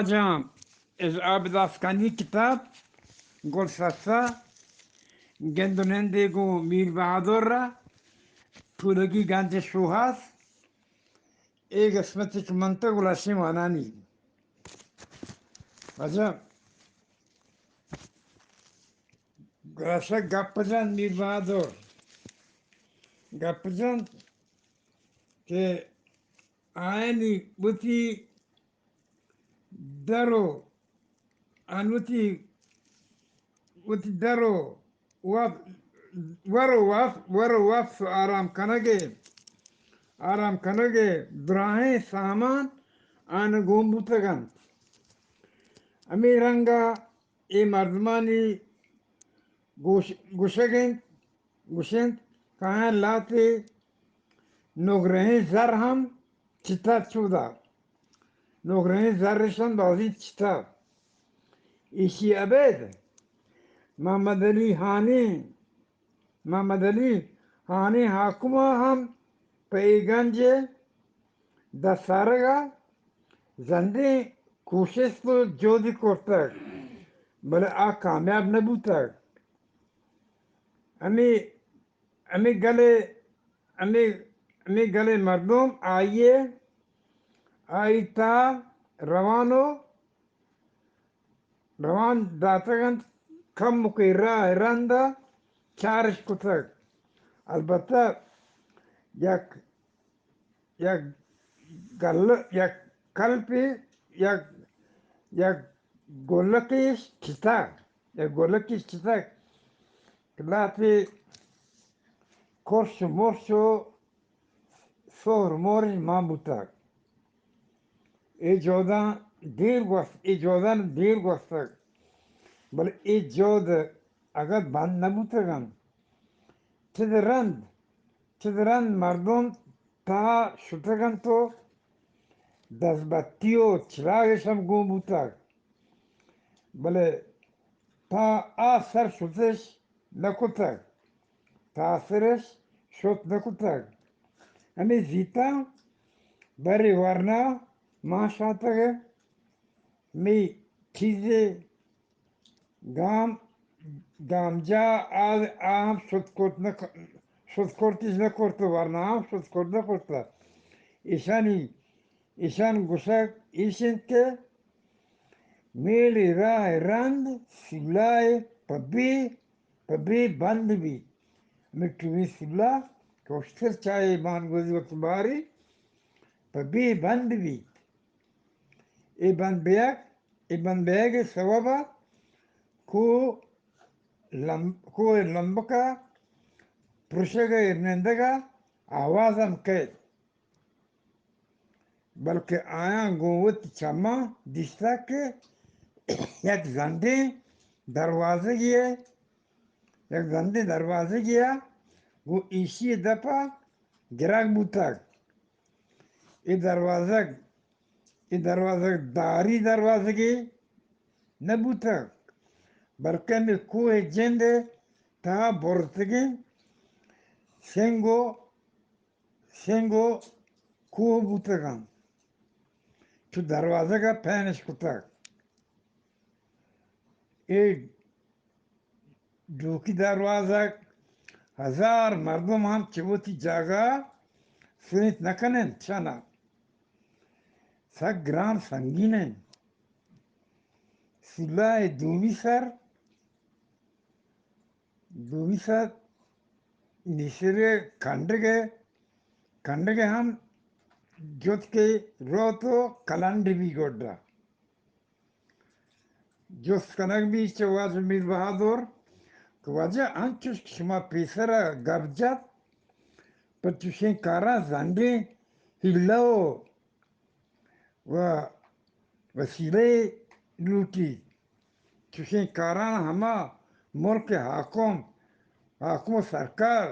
جان، از آب داستانی کتاب، گل سسا، گند و نندے گوں میر بہادر را، پورگی گنج شوہاز، اے قسمت کہ منتگ گلاشیں وانانی۔ واجہ، گلاشہ گپ جنت میر بہادر، گپ جنت کہ آیانی وتی در و آن وتی، وتی در و وت-، ور و وت-، ور و وپس و آرام کنگ ء، آرام کنگ ء دراہیں سامان آن گون بوتگ انت۔ ہمے رنگ ء اے مردمانی گوش-، گوشگ انت، گوش انت کہ آیاں لہتے نگرہیں زر ہم چتگ چودا۔ نگرہیں زرشان بازیں چتگ۔ ایشی ء ابید محمد علی ہانی، محمد علی ہانی حاکم ء ہم پہ اے گنج ء دست آرگ ء زندیں کوشست و جہدے کرتگ، بلے آ کامیاب نہ بوتگ۔ ہمے، ہمے گل ء، ہمے، ہمے گل ء مردم آئی ء، آئی تہا روان و روان داتگ انت، کمکے راہ ء رند ء چارش کتگ۔ البتہ یک، یک گل-، یک کلپے، یک، یک گلکے چتگ، یک گلکے چتگ کہ لہتے کرش و مرش و سہر مورش مان بوتگ۔ اے جہداں دیر گوست، اے جہداں دیر گوستگ، بلے اے جہد اگاں بند نہ بوتگ انت، چد رند، چد رند مردم تہا شتگ انت و دزبتی و چراگش ہم گون بوتگ، بلے تاں آ سر شتش نہ کتگ، تاں آ سرش شت نہ کتگ۔ ہمے زیتاں برے ورنا مان شاتگ ء ہمے چیزے گام، گامجا آ، آ ہم شت کرت نہ ک-، شت کرتش نہ کرت، ورنا ہم شت کرت نہ کرت۔ ایشانی، ایشان گوشگ ایش انت کہ میڑے راہ ء رند سولا ء پہ بے، پہ بے بند بیت۔ ہمے ٹوہیں سولا کہ اشتر چاہے بانگوزی وقت باری پہ بے بند بیت۔ اے بند بیگ، اے بند بیگ ء سوب ء کوہ لم-، کوہ لمبک ء پرشگ ء نندگ ء آواز ہم کئیت۔ بلکہ آیاں گوں وتی چماں دیستگ کہ یک زنڈیں دروازگے ء، یک زنڈیں دروازگے ء گوں ایشی ء دپ ء گرگ بوتگ۔ اے دروازگ، اے دروازگ داری دروازگے نہ بوتگ، بلکہ ہمے کوہ ء جند ء تہا برتگیں سنگ و سنگ و کوہ بوتگ انت، چو دروازگ ء پین اش کتگ۔ اے ڈوکی دروازگ ہزار مردم ہم چہ وتی جاگہ ء سرینت نہ کن انت، چنا سک گران سنگین انت۔ سلاہ ء دومی سر، دومی سر نشر ء کنڈگ ء، کنڈگ ء ہم جت کہ روت و کلنڈ بی گڈا۔ جست کنگ بی چہ واجہ میر بہادر کہ واجہ انچش کہ شما پیسر ء گپ جت، پہ چشیں کاراں زنڈیں ہیلہ و و وسیلہ لوٹیت۔ چشیں کاراں ہما ملک ء حاکم، حاکم و سرکار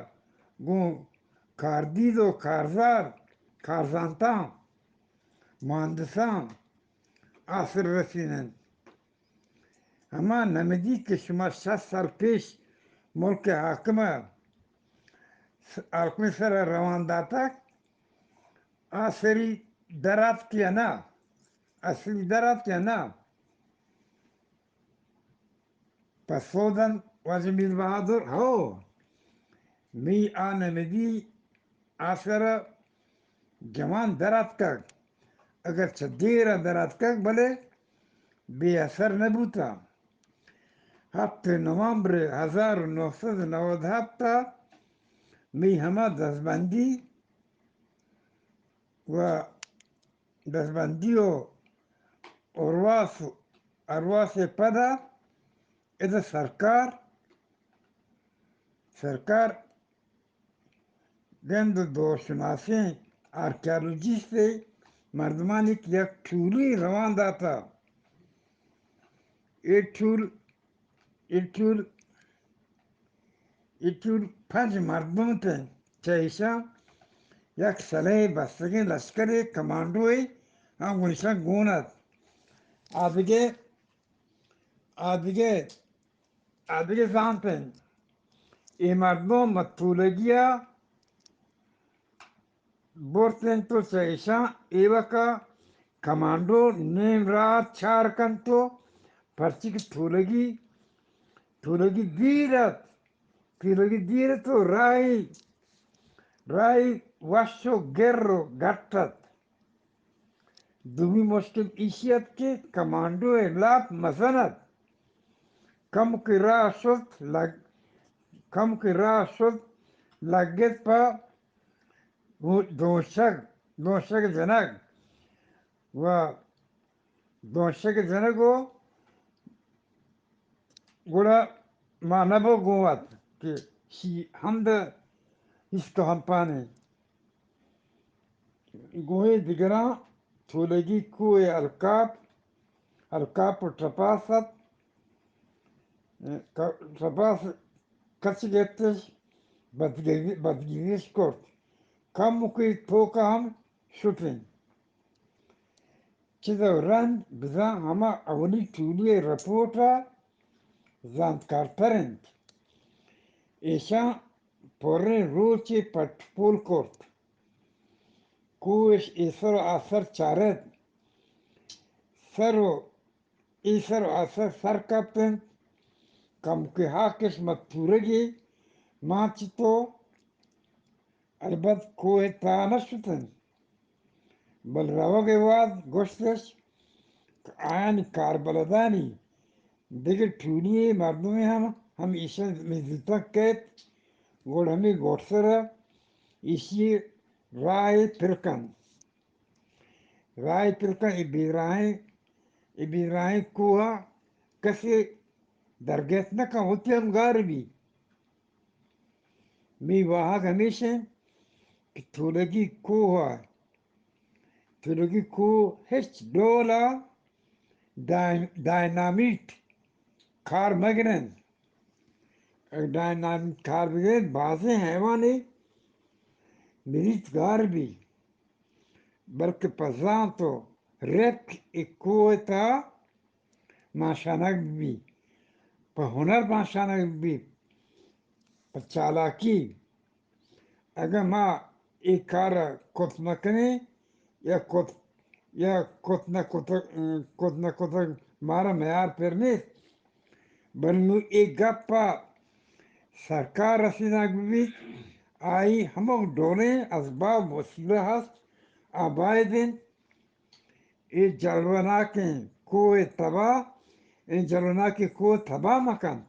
گوں کاردید و کارزار، کارزانتاں، مہندساں آسر رسین انت۔ ہما نمدی کہ شما شست سال پیش ملک ء حاکم ء، حاکم ء سر ء روان داتگ، آ سری در آتک یا نہ؟ اصلی در آتک یا نہ؟ پسو دنت واجہ میر بہادر، ہو، می آ نمدی آسر جوان در آتکگ، اگرچہ دیر ء در آتکگ، بلے بے اثر نہ بوتاں۔ ہپت نومبر ہزار و نو سد و نود و ہپت ء می ہما دزبندی و دزبندی و ارواس، ارواس ء پد ء ادا سرکار، سرکار گند و دورشناسیں آرکیالوجسٹ ء مردمانی یک ٹولی روان داتا۔ اے ٹول، اے ٹول، اے ٹول پنچ مردم ات، چہ ایشاں یک سلحے بستگیں لشکرے، کمانڈوے ہم گوں ایشاں گون ات۔ آدگہ، آدگہ، آدگہ زانت انت۔ اے مردم متولگی ء برت انت و چہ ایشاں ایوک ء کمانڈو نیم راہ چار کنت و پرچی کہ تولگی، تولگی دیر ات، تولگی دیر ات و راہی، راہی وش و گر و گٹ ات۔ دومی مشکل ایشی ات کہ کمانڈو ء لاپ مزن ات۔ کمکے راہ شت لگ، کمکے راہ شت لگت پہ دونشگ، دونشگ جنگ و دونشگ جنگ و گڑا ما نبو گون ات کہ شی ہمد است و ہمپانے۔ گوئیں دگراں تولگی کوہ ء الکاپ، الکاپ و ٹپاس ات، ک-، ٹپاس کچ گپتش، بدگیری-، بدگیریش کرت۔ کمکے توک ء ہم شتیں۔ چد و رند بزاں ہما اولی ٹولی ء رپورٹ ء زانتکارتر انت۔ ایشاں پریں روچے پٹ پول کرت۔ کوہ اش ایسر و آسر چارت۔ سر و ایسر و آسر سر کپت انت۔ کمکے ہاکش متورگی مان چتو۔ البت کوہ ء تہا نہ شت انت، بل روگ ء وہد گوشتش کہ آیانی کاربلدانی دگہ ٹولی ء مردمے ہم، ہم ایشاں مزیتگ کیت، گڑ ہمے گوٹسر ء ایشی ء راہ ء پر کنت۔ راہ ء پر کنت، اے بیراہیں، اے بیراہیں کوہ ء کسے درگیت نہ کن، وتی ہم گار بی۔ می واہگ ہمیش انت کہ تولگی کوہ ء، تولگی کوہ ہچ ڈول ء ڈائن-، ڈائنامیٹ کار مہ گرنت۔ اگہ ڈائنامیٹ کار بگرنت، بازیں حیوانے مریت گار بی، بلکہ پہ زانت و رپک اے کوہ ء تہا مانشانگ بہ بیت، پہ ہنر مانشانگ بہ بیت، پہ چالاکی۔ اگاں ما اے کار ء کت نہ کنیں یا کت، یا کت نہ کتگ، کت نہ کتگ، مارا میار پر نیست۔ بل نوں اے گپ ء سرکار رسینگ بہ بیت، آئی ہمک ڈولیں ازباب وسیلہ ہست، آ باید انت اے جلوہ ناکیں کوہ ء تباہ، اے جلوہ ناکیں کوہ تباہ مہ کنت۔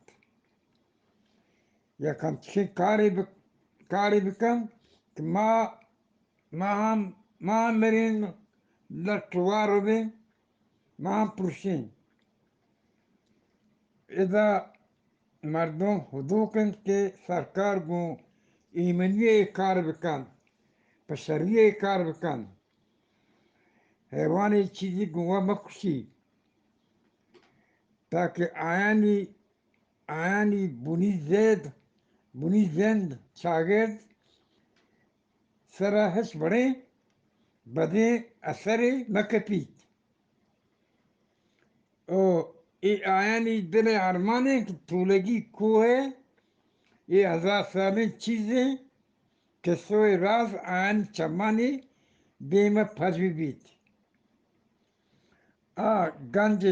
یک انچیں کارے بہ-، کارے بہ کنت کہ ما، ما ہم، ما ہم مریں، لٹ وار بیں، ما ہم پرشیں۔ ادا مردم ہدوک انت کہ سرکار گوں ایمنی ء کار بہ کنت، پہ شری ء کار بہ کنت۔ حیوان ء چیزی گوں مکشی، تاکہ آیانی، آیانی بنی زید، بنی زند، چاگرد سرا ہچ وڑیں بدیں اثرے مہ کپیت۔ او اے آیانی دل ء ارمان انت کہ تولگی کوہ ء اے ہزار سالیں چیزیں کسہ ء راز آیانی چمانی دیم ء پچ بہ بیت۔ آ گنج،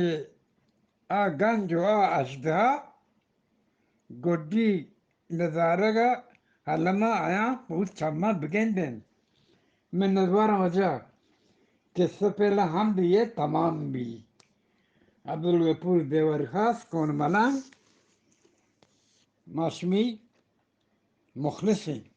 آ گنج و آ اژدہا گڈی نزارگ ء الما آیاں پوت چماں بگندین۔ من نزواراں وجہ قصہ پہلا ہم دیئے تمام بی۔ عبدالغفور دیور خاص کون ملنگ، ما شمی مخلصیں۔